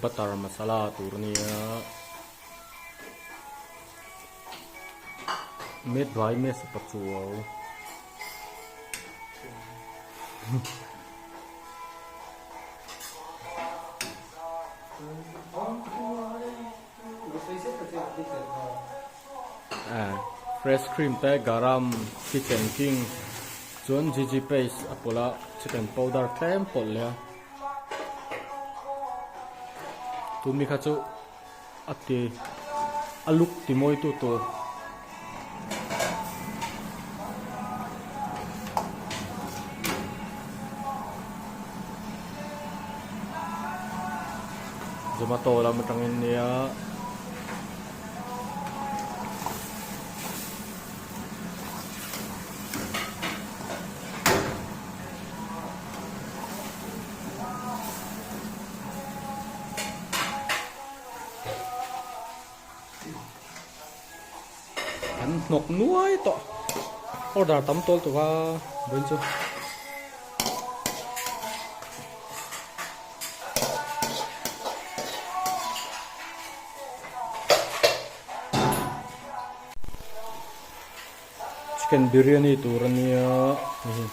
Butter masala tur ania made by Mesa Pachuau. Fresh cream te garam kitchen king chuan gg paste a pawlh a chicken powder tlem pawlh leh a tumi kha chu a ti a luk ti mawi tu tur. Zomato lam atangin nia An hnawk nuai tawh order tam tawl tawh a vawiin chu. Chicken biryani tur a nia hei.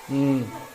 Umm.